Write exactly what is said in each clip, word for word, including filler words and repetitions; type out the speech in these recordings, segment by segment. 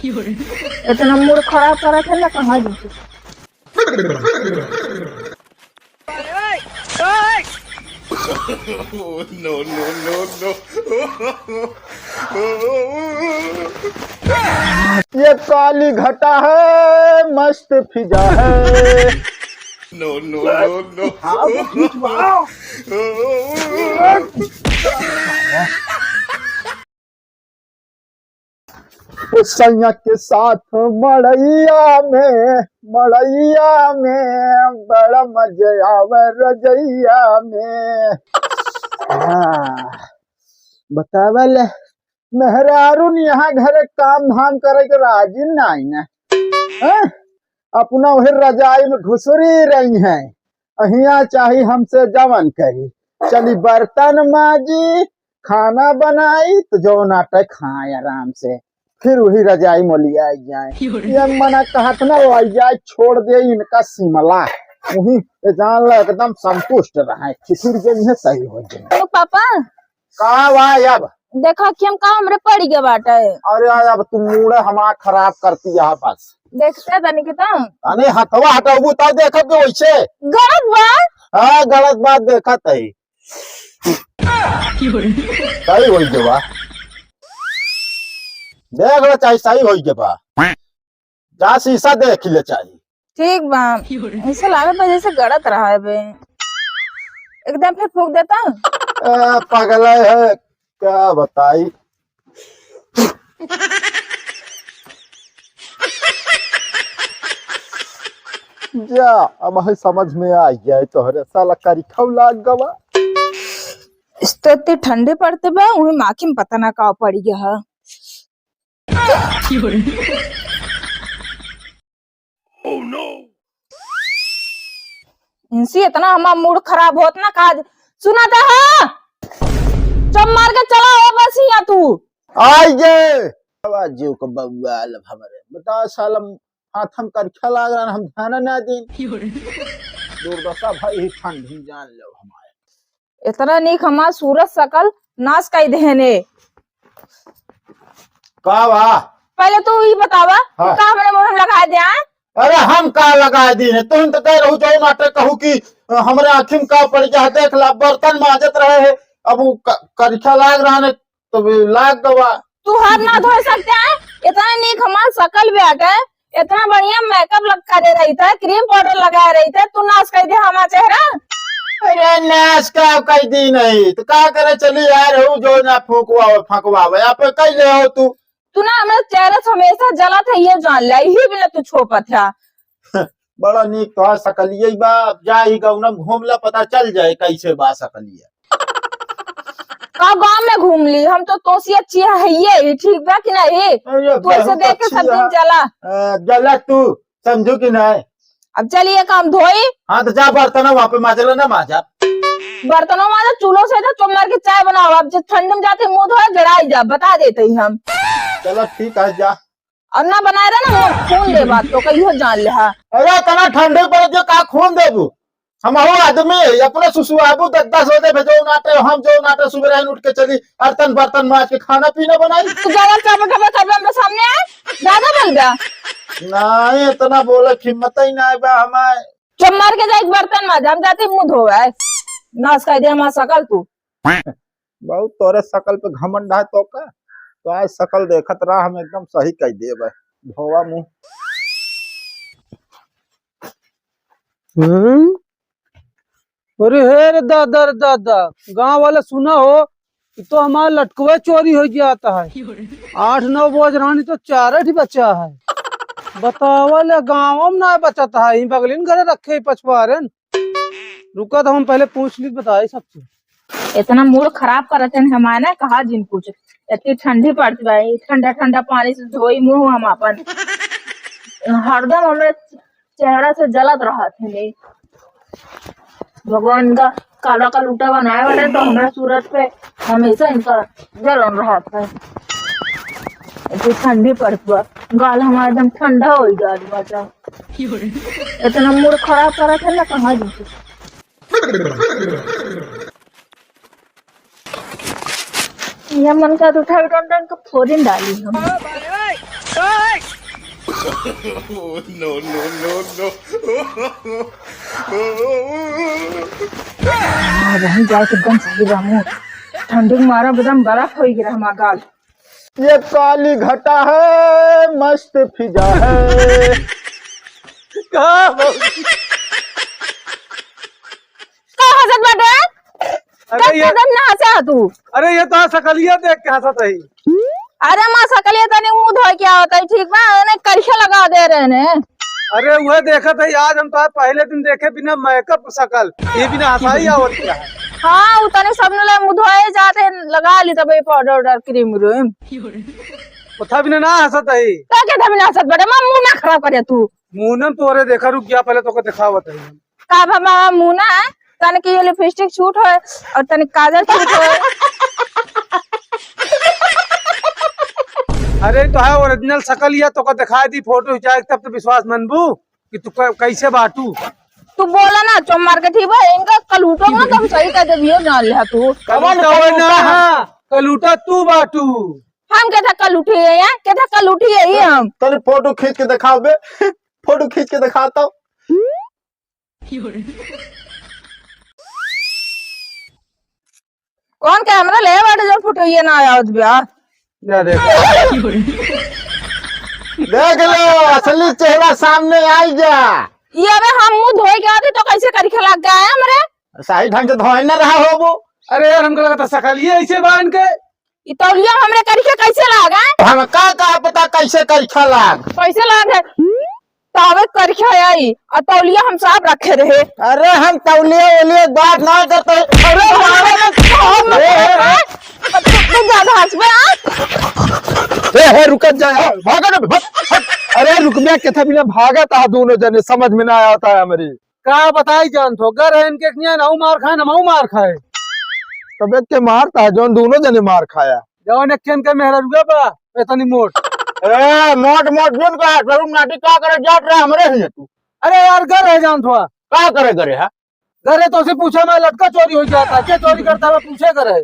इतना मूड खराब करत है ना, कहाँ जाई? No, no, no, no। ये काली घटा है, मस्त फिजा है। No, no, no, no। हाँ, वो खींचवाओ। ओ सैया के साथ मड़ैया में, मड़ैया में बड़ा मजा आवे रजैया में। हाँ, बतावल मेहरारून यहाँ घरे काम धाम करे के राजी नाई ना। हैं? अपना वही रजाई में घुसरी रही हैं। अहिया चाही हमसे जवन करी, चली बर्तन माजी, खाना बनाई, तो जवन आटे खाए आराम से, फिर वही रजाई में लिया जाए। ये मना कहत ना लाई जाए, छोड़ दे इनका सिमला, वही ये जान ला एकदम संतुष्ट रहे, फिर गई है सही हो जाए। तो पापा, का बा अब? देखा कि हम का हमरे पड़ गए बाटे। अरे अब तुम मूड हमार खराब करती है बस। देखते तनी के तो। अरे हथवा हटाऊ तब देखब के वैसे। गलत बात। हाँ, गलत बात देखत है। सही होई के बा। देख लो चाहे सही होई के बा। जा शीशा देख ले चाही। ठीक बा। ऐसे लागत बा जैसे गड़त रहा है बे। एकदम फिर फूक देता। ए, पगला है, क्या बताई। जा, अब है समझ में आ जाए तोहरे साला करिखौ लाग गवा। इस तो इतनी ठंडी पड़ते बा, वही माखी में पता ना का पड़ गया है। इनसे इतना हमार मूड खराब होत ना का। सुना था, हाँ? चुप मार के चला हो बस यहाँ तू। आई गे। आवाज जो को बउआ लब हमरे। बता साला हाथ हम करछा लाग रहा, हम ध्यान ना दीन। दुर्दशा भाई ही ठंडी जान लो हमारे। इतना नीक हमार सूरत सकल नाश कई देहने। का बा? पहले तू ई बतावा, हाँ। का हमरे मुंह में लगा दे, आय? अरे हम का लगा दी है? तुम तो कह रहू जो माटे कहू कि, अ, हमरे आँखी में का पड़ गया है, देख ला, बर्तन माजत रहे है, अब वो क-, करिखा लाग रहा है, तो भी लाग गवा। तू हाथ ना धो सकते हैं? इतना नीक हमार सकल बाटे, इतना बढ़िया मेकअप लग करे रही था, क्रीम पाउडर लगाए रही था, तू नाश कर दे हमार चेहरा। अरे नाश का कर दी नहीं, तो का करे चली यार, हो जो ना फूकवावे, फकवावे, आप कह ले हो तू। तू ना हमार चेहरा से हमेशा जलत है, ये जान ले, यही बिना तू छोपत है। बड़ा नीक तोहार सकलिए बा, अब जा ही गौनम घूम ला, पता चल जाए कैसे बा सकलिए। का गाँव में घूम ली, हम तो तोसी अच्छी है, ये ही ठीक बा कि नहीं? अरे, तू ऐसे बहुत देख के अच्छी सब दिन है। जला। अ, जला तू, समझू कि नहीं? अब चलिए काम धोई। हाँ, तो जा बर्तन वहाँ पे माजला ना माजा। बर्तनों माजा, चूल्हो से तो चुम्मर के चाय बनाओ। अब जो ठंड में जाते मुंह धोए, जड़ाई जा, बता देते ही हम। चलो ठीक है, जा। और ना बनाए रहे ना, हम खून दे बात तो कहियो जान ले हा। अरे, इतना ठंडे पर जो का खून देबू? हम हो आदमी, अपने सुसुआबू दस दस बजे भेजो नाटे, हम जो नाटे सुबह उठ के चली, अरतन बर्तन माज के खाना पीना बनाई। तू ज्यादा चापा चापा करबे हमरे सामने आए, ज्यादा बोल गया। नहीं, इतना बोले हिम्मत ही नहीं बा हमारे। चुप मार के जा, एक बर्तन माज, हम जाते मुंह धोवे। नाश कर दे हमारा सकल तू। बहुत तोरे सकल पे घमंड है तो का? तो आज सकल देखत रहा, हम एकदम सही कह देबे। धोवा मुंह। हम्म? अरे हे रे दादा, रे दादा, गांव वाले सुना हो कि तो हमार लटकवे चोरी हो गया था है। आठ नौ बोझ रहनी तो चार ही बचा है। बतावा ले, गाँव में ना बचत है, ही बगलिन घरे रखे ही पछवारे न। रुका तो हम पहले पूछ ली, बताई सबसे। इतना मूड खराब करत हैं हमारे ना, कहा जिन कुछ। इतनी ठंडी पड़त बा, ई ठंडा ठंडा पानी से धोई मुंह हम अपन। हरदम हमरे चेहरा से जलत रहत है। भगवान का काला का लूटा बनाए वाला तो हमरा सूरत पे हमेशा इनका जलन रहत है। इतनी ठंडी पड़त बा, गाल हमारा एकदम ठंडा हो जात बा। इतना मूड खराब करत है ना, कहाँ जी। यह मन का तो उठा उठा उठा उनका फोरिन डाली हम। No, no, no, no। हाँ, वहीं जाके एकदम सही रहूँ। ठंडी के मारा एकदम बर्फ होइ गया हमार गाल। ये काली घटा है, मस्त फिजा है। का भौजी? का हंसत बाटे? अरे का ये, का ना हंसे ह तू? अरे ये तो सकलिया देख के हंसत रही। अरे माँ, सकलिया तनी मुंह धोए के आवत है, ठीक बा? नहीं करिया लगा दे रहे ने। अरे वह देखत है, आज हम तो पहले दिन देखे बिना मेकअप सकल, ये बिना हंसाई आवत क्या है? हाँ, उ तनी सब ने मुंह धोए जाते लगा ली तब ये पाउडर वाउडर क्रीम व्रीम। उठा बिना ना हंसत है। तो क्या था बिना हंसत बड़े माँ, मुंह ना खराब करे तू। मुंह न तोरे देखा, रुक गया, पहले तोके दिखावत है। का बाबा मुंह ना, तनिक ये लिपस्टिक छूट होए और तनिक काजल छूट होए। अरे तो है ओरिजिनल सकल, या तोके दिखाई दी फोटो खिंचाए, तब तो विश्वास मनबू कि तू कै-, कैसे बाटू। तू बोला ना, चुप मार के ठीक बा, इनका कलूटो ना तुम सही कर देबियो जान ले तू। कलूटा कौन ना, कलूटा? कलूटा तू बाटू। हम के था कलूटी है, या के था कलूटी है ये हम। तनी फोटो खींच के दिखाओ बे, फोटो खींच के दिखाता हूँ। कौन कैमरा ले बाटे जो फोटो ये ना आवत बा? जा देख। देख लो, असली चेहरा सामने आई जा। ये अबे हम मुंह धोए के आते तो कैसे करिखा लग गया है हमरे? सही ढंग से धोए ना रहा होबो। अरे यार, हमको लगा था सकल ये ऐसे बांध के। ई तौलिया हमरे करिखा कैसे लाग है? हमका का पता कैसे करिखा लाग। कैसे लाग है? तावे करिखा आई, आ तौलिया हम साफ रखे रहे। अरे हम तौलिया ओलिया बात ना करते। अरे मारे ना, कौन ए, ए, ए। तू, तू ज्यादा हंसबे, आ? ए, ए, रुकत जा, ए, भागा ना, भाग, भाग। अरे रुकबे, केथा बिना भागत आ दोनों जने, समझ में ना आवत है हमरी। का बताई जान थो, घर है इनके किया ना, ऊ मार खाए, ना मऊ मार खाए। तब एक के मारता है, जौन दोनों जने मार खाया। जौन एक के इनके मेहरा रुआ बा, इतनी मोट। ए, मोट, मोट जोन का है, जरूर नाटी का करे जात रहा, हमरे ही है तू। अरे यार, घर है जान थो। का करे घरे है? घर है तो उसे पूछा, मैं लटका चोरी हो जाता, क्या चोरी करता है, पूछे घर है।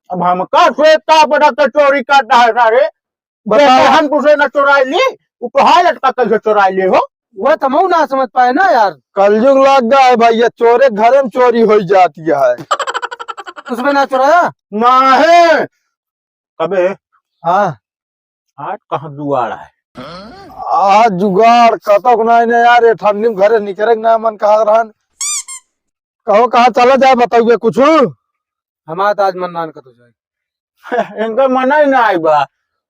अब हमका से का पता तो चोरी करता है सारे। बताओ। जैसे हम दूसरे न चुराई ली, वो कहा लटका कैसे चुराई ली हो? वह तो मऊ ना समझ पाए ना यार। कलयुग लग गया है भैया, चोरे घरे में चोरी हो जाती है। उसमें ना चुराया? नहीं। कबे? हाँ। आज कहाँ जुगाड़ है? आज जुगाड़ कतक नहीं ने यार, ये ठंडी में घरे निकरे के ना मन कहा रहन। कहो कहाँ चला जाए, बताइए कुछ। हमारा तो आज मन नान कतो जाए। इनका मन ही ना आई बा।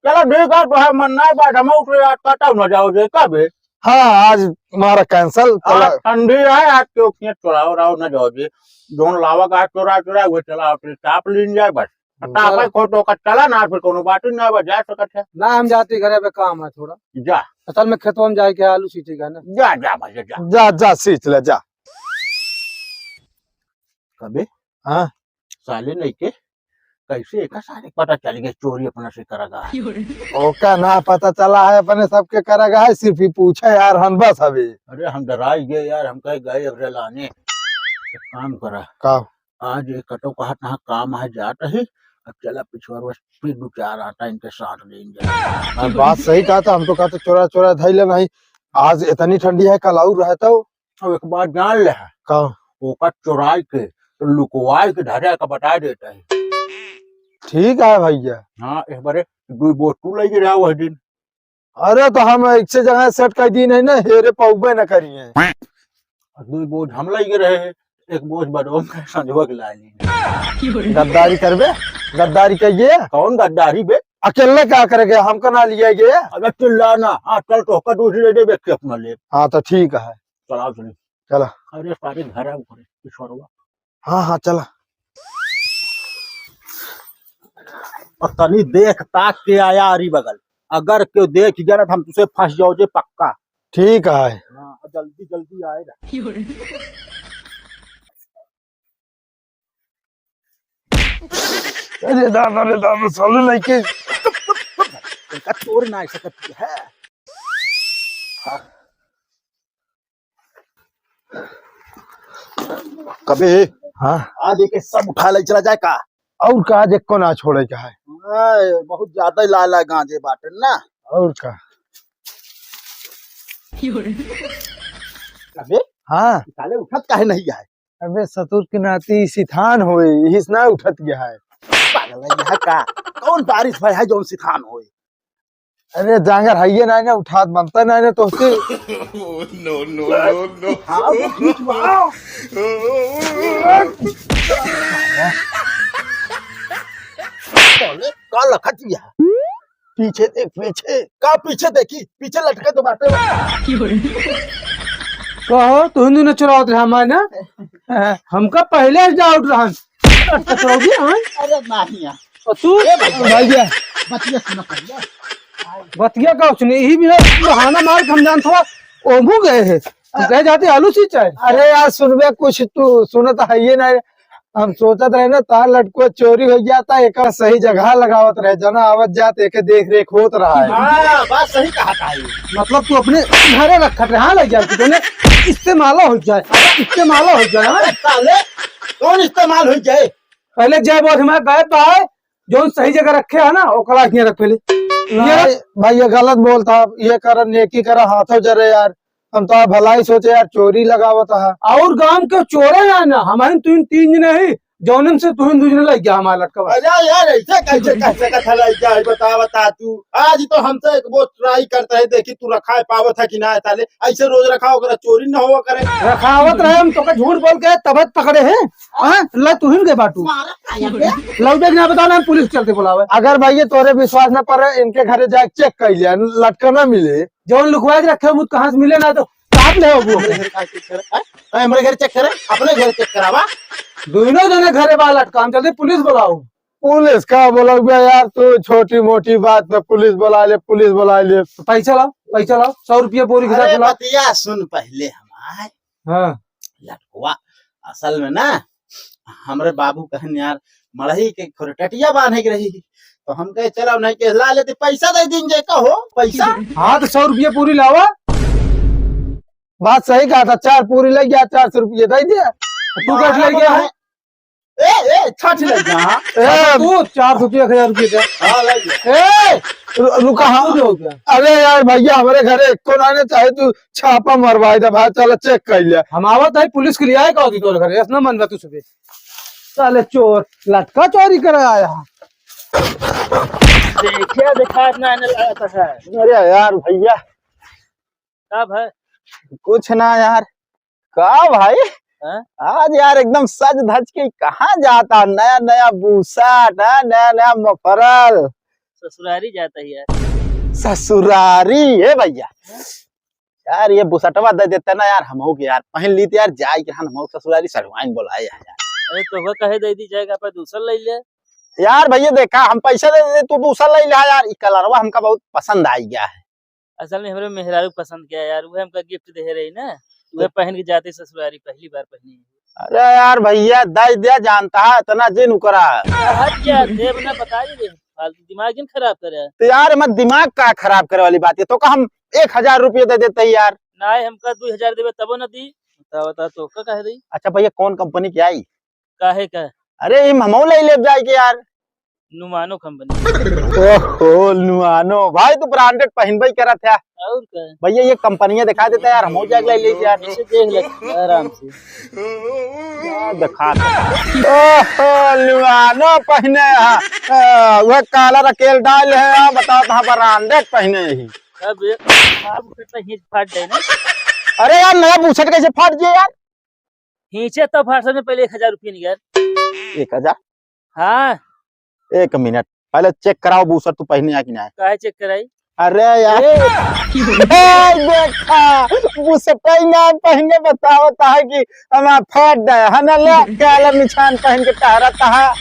चलो ठीक है, तो है मन ना आई बा, हम उठ यार कटाऊ ना जाओ जे कबे। हाँ, आज हमारा cancel, आज चला। ठंडी है, आज क्यों किए चुराओ राओ ना जाओ जे। जोन लावा का चुरा चुरा वो चला अपने चाप लीन जाए बस। हम्म। तापा चला। खोटो का चला ना, फिर कोनो बात ही ना बा, जा सकत है। ना, हम जाती घरे पे काम है थोड़ा। जा। असल में खेतवा में जाए के आलू सींचे का ना। जा, जा भैया, जा। जा, जा, सींच ले, जा। कबे? हाँ? साले नहीं के, कैसे एका साले पता चल गया चोरी अपना से करा गा है? ओका ना पता चला है, अपने सबके करा गा है, सिर्फ ही पूछे यार, हम बस अभी। अरे हम डराई गए यार, हम कहे गए अब रे लाने। एक काम करा। का? आज एक कटो कहा तहाँ काम है जात है, अब चला पिछुआ रोज फिर दो चार आटा इनके साथ देंगे। हाँ, बात सही कहा था, हम तो कहते चोरा चोरा धई ले नहीं। आज इतनी ठंडी है, कल और रहता हो। अब एक बात जान ले है। का? ओका चोराई के, तो लुकवाई के धरा का बता देता है। ठीक है भैया। हाँ, एक बारे दो बोतल लई रहा वह दिन। अरे तो हम एक से जगह सेट कर दी नहीं ना, हेरे पौबे न करिए। दो बोझ हम लई रहे, एक बोझ बडोम के संजवा के ला ली। गद्दारी करबे, गद्दारी कहिए। कौन गद्दारी बे? अकेले का करेगे, हमको ना लिया गया। अबे चिल्ला ना, हाँ चल तो का दूसरी दे दे, बेच के अपना ले। हाँ तो ठीक है। चलाओ चलिए। चला। अरे सारे घर आओ करे, पिछोरवा। हाँ, हाँ, चला। और तनी देख ताक के आया अरी बगल, अगर क्यों देख गया ना तो हम तुझसे फंस जाओ जे पक्का। ठीक है। हाँ, जल्दी, जल्दी आए ना। अरे दादा, अरे दादा, साले नहीं के। इनका चोर ना ऐसा करती है। कबे? हाँ। आज एके सब उठा ले चला जाए का? और का, आज एको ना छोड़े का है। हाँ, बहुत ज्यादा ही लाला गांजे बाटे ना। और का? अबे, हाँ। साले उठत काहे नहीं है? अबे ससुर के नाती सिथान होए, इहिस ना उठत गया है। पागल है यहाँ का? कौन बारिश भाई है जो सिथान होए? अरे जांगर हइये ना, ना उठात बनता ना, ना तोहसे। No, no, no, no। हाँ, वो खींच मारो। साले, का लखत गया? पीछे देख, पीछे। का पीछे देखी? पीछे लटके तो बाटे। कहो, तू हिंदू न चुरावत रहा हमारे ना? हमका पहले से डाउट रहन। चुरावत रहन? अरे नहीं यार। और तू? ए भैया। भैया। बतिया सुनो पहले। बतिया का सुने? यही भी है, बहाना मार के हम जानत हुआ, ओमू गए हैं। तू कहे जाते आलू सींचा है? अरे यार, सुनबे कुछ, तू सुनत है ये ना। हम सोचत रहे ना, तार लटकुआ चोरी हो गया था, एक सही जगह लगावत रहे, जना आवत जात, एक देख रेख होत रहा है। हाँ, बात सही कहा था ये। मतलब तू अपने घरे रखत रहे, हाँ, लग जाए, तूने इस्तेमाल हो जाए, इस्तेमाल हो जाए, हाँ? अरे साले, कौन इस्तेमाल हो जाए? पहले जय बोल, हमारे बाय बाय, जौन सही जगह रखे है ना, ओकरा हियाँ रख पहले। ये नहीं, रख। भाई, ये गलत बोलता, ये कर, नेकी कर, हाथों जरे यार। हम तो भलाई सोचे यार, चोरी लगावत है। और गांव के चोरे ना, ना, हमारे तीन, तीन जने ही, जौनन से तुहिन दू जने लग गया हमारा लटकवा। अरे यार, ऐसे कैसे कह सकत है लग गया है, बता, बता तू। आज तो हमसे एक वो ट्राई करता है, देखी तू रखा है पावत है कि ना है साले। ऐसे रोज रखा होकर चोरी न हुआ करे। रखावत रहे हम तो का झूठ बोल के तबत पकड़े हैं। हाँ, ला तुहिन के बाटू। मारा खाया बे। लौटे के ना बताना, हम पुलिस चलते बुलावे। अगर भाई ये तोरे विश्वास न पड़े, इनके घरे जाके चेक कर लिया, लटका ना मिले। जौन लुकवा के रखे हो, मुझ कहाँ से मिले ना तो काट ले हो वो। हमरे घर का चेक करे? हैं? हैं, हमरे घर चेक करे? अपने घर चेक करावा। दोनों जने घरे बा लटका, हम चलते पुलिस बुलाओ। पुलिस का बोलबे यार, तू छोटी मोटी बात पे पुलिस बुला ले, पुलिस बुला ले। तो पैसा लाओ, पैसा लाओ, सौ रुपया बोरी के साथ अरे लाओ। बतिया सुन पहले हमार। हाँ। लटकुआ, असल में ना, हमरे बाबू कहन यार, मड़ही के खुरटटिया बांधे के रही, तो हम कहे, "चलो, नहीं के ला लेते, पैसा दे दीन जे, कहो, पैसा।" हाँ, तो सौ रुपया पूरी लावा। बात सही कहा था, चार पूरी ले गया, चार सौ रुपया दे दिया। तू कट ले गया है? ए, ए, छठ ले गया, हाँ। ए, तू चार सौ रुपया, एक हजार रुपया दे। हाँ, ले गया। ए, रु-, रुका, हाँ। तू दे हो गया। अरे यार, भैया, हमरे घरे एको ना आने, चाहे तू छापा मरवाए दे भाई, चला चेक कर ले। हम आवत है पुलिस के लिए आए का होती तोरे घरे, ऐसा ना मन बा तू सुबह। साले चोर, लटका चोरी करे आया है। देखिया, देखा इतना आने लगा था है। अरे यार भैया। का भाई? कुछ ना यार। का भाई? हाँ? आज यार एकदम सज धज के कहाँ जाता? नया नया बुशर्ट, हाँ, नया नया मफरल। ससुरारी जाता है यार। ससुरारी है भैया। यार, ये बुशर्टवा दे देते ना यार, हमहू के यार, पहन लीते यार, जाए के हम हमहू ससुरारी सड़वाइन बोलाए यार। अरे, तो वो कहे दे दी जाएगा, पर दूसर ले ले। यार, भैया, देखा, हम पैसा दे देते, तू दूसर ले ले यार, ई कलरवा हमका बहुत पसंद आई गया है। असल में हमरे मेहरारू पसंद किया यार, वो हमका गिफ्ट दे रही ना, तो वो पहन के जाते ससुरारी, पहली बार पहनी है। अरे यार, भैया, दे दे, जानता है, इतना जिन उकरा। हट जा, देव ना बता ही दे, फालतू दिमाग जिन खराब करे। तो यार, मैं दिमाग का खराब करे वाली बात है, तो का हम एक हजार रुपये दे देते ही यार। नाहीं, हमका दो हजार देबे तबो न दी। बता, बता, तो का कहे दी? अच्छा भैया, कौन कंपनी के आई? काहे का? अरे, इम हमहू ले लेब जाए के यार। नुमानो कंपनी। ओहो, नुमानो। भाई, तू ब्रांडेड पहिनबे करत है। और का? भैया, ये कंपनियां दिखा देता यार, हमहू जाके ले लेते यार। इसे देख ले, आराम से। क्या दिखा? ओहो, नुमानो पहिने है। आ, वह काला रकेल डाल है, आ, बताओ, तहाँ ब्रांडेड पहिने ही। अब ये, अब कितना हींच फाट जाए ना। अरे यार, नया बुशर्ट कैसे फाट जाए यार? हींचे तो फाट, सबसे पहले एक हजार रुपये निकाल। एक हजार? हाँ। एक मिनट, पहले चेक कराओ बुशर्ट तू पहिने है कि ना। काहे चेक कराई? अरे यार। ए! ए, देखा, बुशर्ट ही ना पहिने बतावत है कि हमार फाट जाए, है ना? ले, काला निशान पहिन के टहरत है।